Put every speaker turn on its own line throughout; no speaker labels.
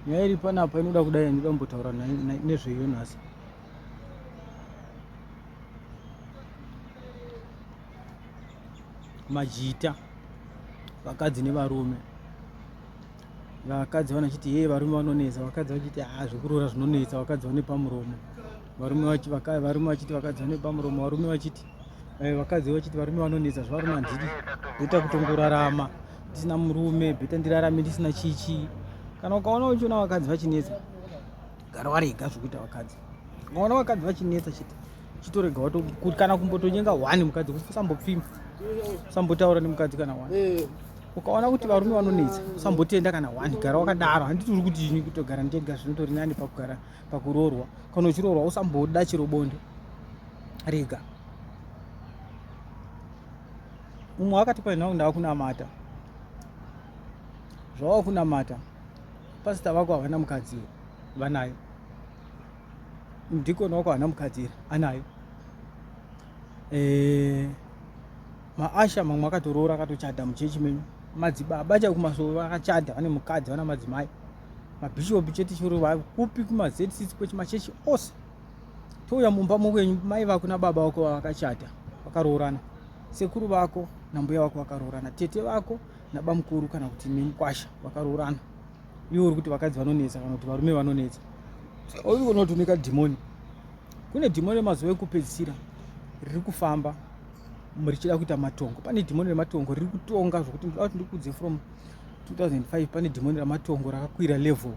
Nyaya iri panapa inoda kudai ndinoda kumbotaura nezveiyo nhasi. Majita vakadzi nevarume vakadzi vanachiti hee varume vanonetsa vakadzi vachiti haa zvekuroora zvinonetsa vakadzi vane pamuromo varume vachiti vakadzi vane pamuromo varume vachiti eh, vakadzi vachiti varume vanonetsa zvevarume handidi beta kutongorarama ndisina murume beta ndirarame ndisina chichi kana ukaona uchiona vakadzi vachinetsa gara warega zvekuita vakadzi ukaona vakadzi vachinetsa chete chitorega wato kana kumbotonyenga one mukadzi usambopfimba usambotaura nemukadzi kana one eh. ukaona kuti varume vanonetsa usambotenda kana one gara wakadaro handiti uri kuti ini kutogara ndega zvinotori nani pakugara pakuroorwa kana uchiroorwa usamboda chero bonde rega mumwe akati kwainau ndakunamata zvawakunamata pasita vako havana mukadzi vanayo mudhikoni wako haana mukadzi here anayo eh, maasha mamwe akatoroora akatochata muchechi menyu madzibaba chai kumasowe vakachata vane mukadzi vana madzimai mabhishopi chete choro kupi kumazcc kwechimachechi ose touya mumba mokwenyu mai vako nababa vako vakachata vakaroorana sekuru vako nambuya vako vakaroorana tete vako nabamukuru kana kuti nemukwasha vakaroorana iwe uri kuti vakadzi vanonetsa kana kuti varume vanonetsa uri kuona kuti une kadhimoni kune dhimoni remazuva ekupedzisira riri kufamba richida kuita matongo pane dhimoni rematongo riri kutonga zvokuti ndoda kuti ndikudze from 2005 pane dhimoni ramatongo rakakwira level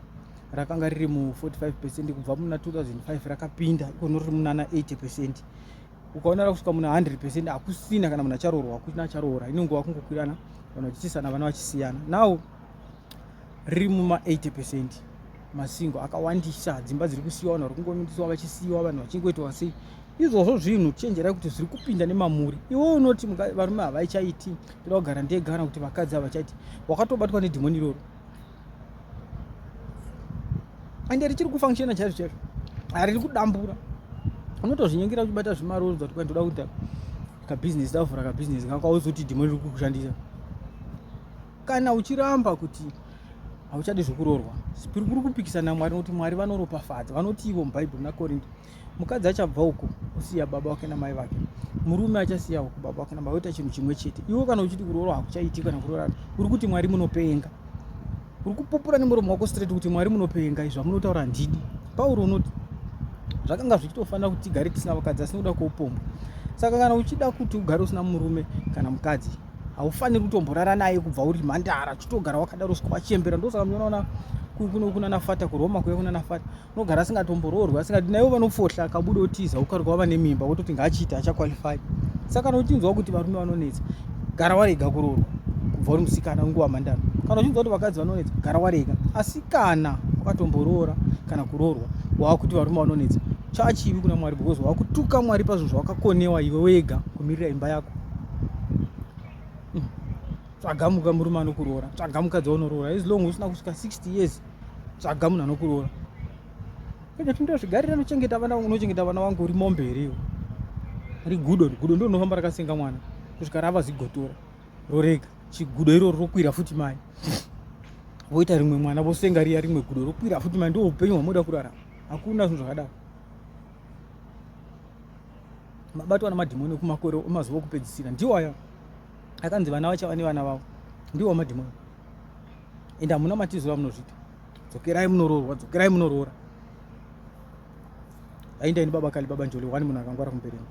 rakanga riri mu 45 percent kubva muna 2005 rakapinda ikono riri munana 80 percent ukaona rakusvika muna 100 percent hakusina kana munhu acharoorwa hakusina acharoora inongova kungokwirana vanhu vachisisana vana vachisiyana now riri muma 80 percent masingo akawandisa dzimba dziri kusiyiwa vanhu vari kungomitisiwa vachisiyiwa vanhu vachingoitwa sei izvozvo zvinhu chenjerai kuti zviri kupinda nemamuri iwe unoti varume havaichaiti toda kugara ndega kana kuti vakadzi havachaiti wakatobatwa nedhimoni iroro ende richiri kufunctiona chaizvo chaizvo hariri kudambura unotozvinyengera uchibata zvimari urodza kuti ndoda kuita kabhizinesi ndavhura kabhizinesi kangu auzi dhimoni riri kukushandisa kana uchiramba kuti hauchadi zvokuroorwa kuri kupikisana namwari nokuti mwari vanoropafadza vanoti ivo mubhaibheri nakorinte mukadzi achabva uko osiya baba wake namai vake murume achasiya uko baba wake namai voita chinhu chimwe chete iwe kana uchiti kuroorwa hakuchaiti kana kuroorana uri kuti mwari munopenga uri kupupura nemuromo wako straight kuti mwari munopenga izvo amunotaura handidi pauro unoti zvakanga zvichitofanira kuti tigare tisina vakadzi asi nokuda kweupombwe saka kana uchida kuti ugare usina murume kana mukadzi haufaniri kutomborara naye kubva uri mhandara uchitogara wakadaro usvika wachembera ndosaka munoona kunana fata kuroma kuya kunana fata unogara asingatomboroorwi asingati naivo vanofohla akabuda otiza ukaruka wava nemimba wototi ngaachiita achaqualify saka kana uchinzwa kuti varume vanonetsa gara warega kuroorwa kubva uri musikana unguva mhandara kana uchinzwa kuti vakadzi vanonetsa gara warega asi kana wakatomboroora kana kuroorwa waakuti varume vanonetsa chachivi kuna mwari because wakutuka mwari pazvinhu zvawakakonewa iwe wega kumirira imba yako Tsvaga muka murume anokuroora, tsvaga mukadzi waunoroora. As long usina kusvika 60 years, tsvaga munhu anokuroora. Kwete kuti ndozvigarira unochengeta vana vangu, unochengeta vana vangu uri mombe here iwe? Ri gudo, gudo ndo rinofamba rakasenga mwana kusvika rava zigotora rorega. Chigudo iroro rokwira futi mai. Voita rimwe mwana vosenga riya rimwe gudo rokwira futi mai, ndo upenyu hwamunoda kurarama. Hakuna zvinhu zvakadaro. Mabatwa namadhimoni ekumakore emazuva okupedzisira ndiwo aya. Akanzi vana vachava nevana vavo ndiwo madhimoni. Ende hamuna matiziro amunozviita. Dzokerai munoroorwa, dzokerai munoroora. Ainda ini baba Kali baba Njoli wani munhu akangwara kumberengwa.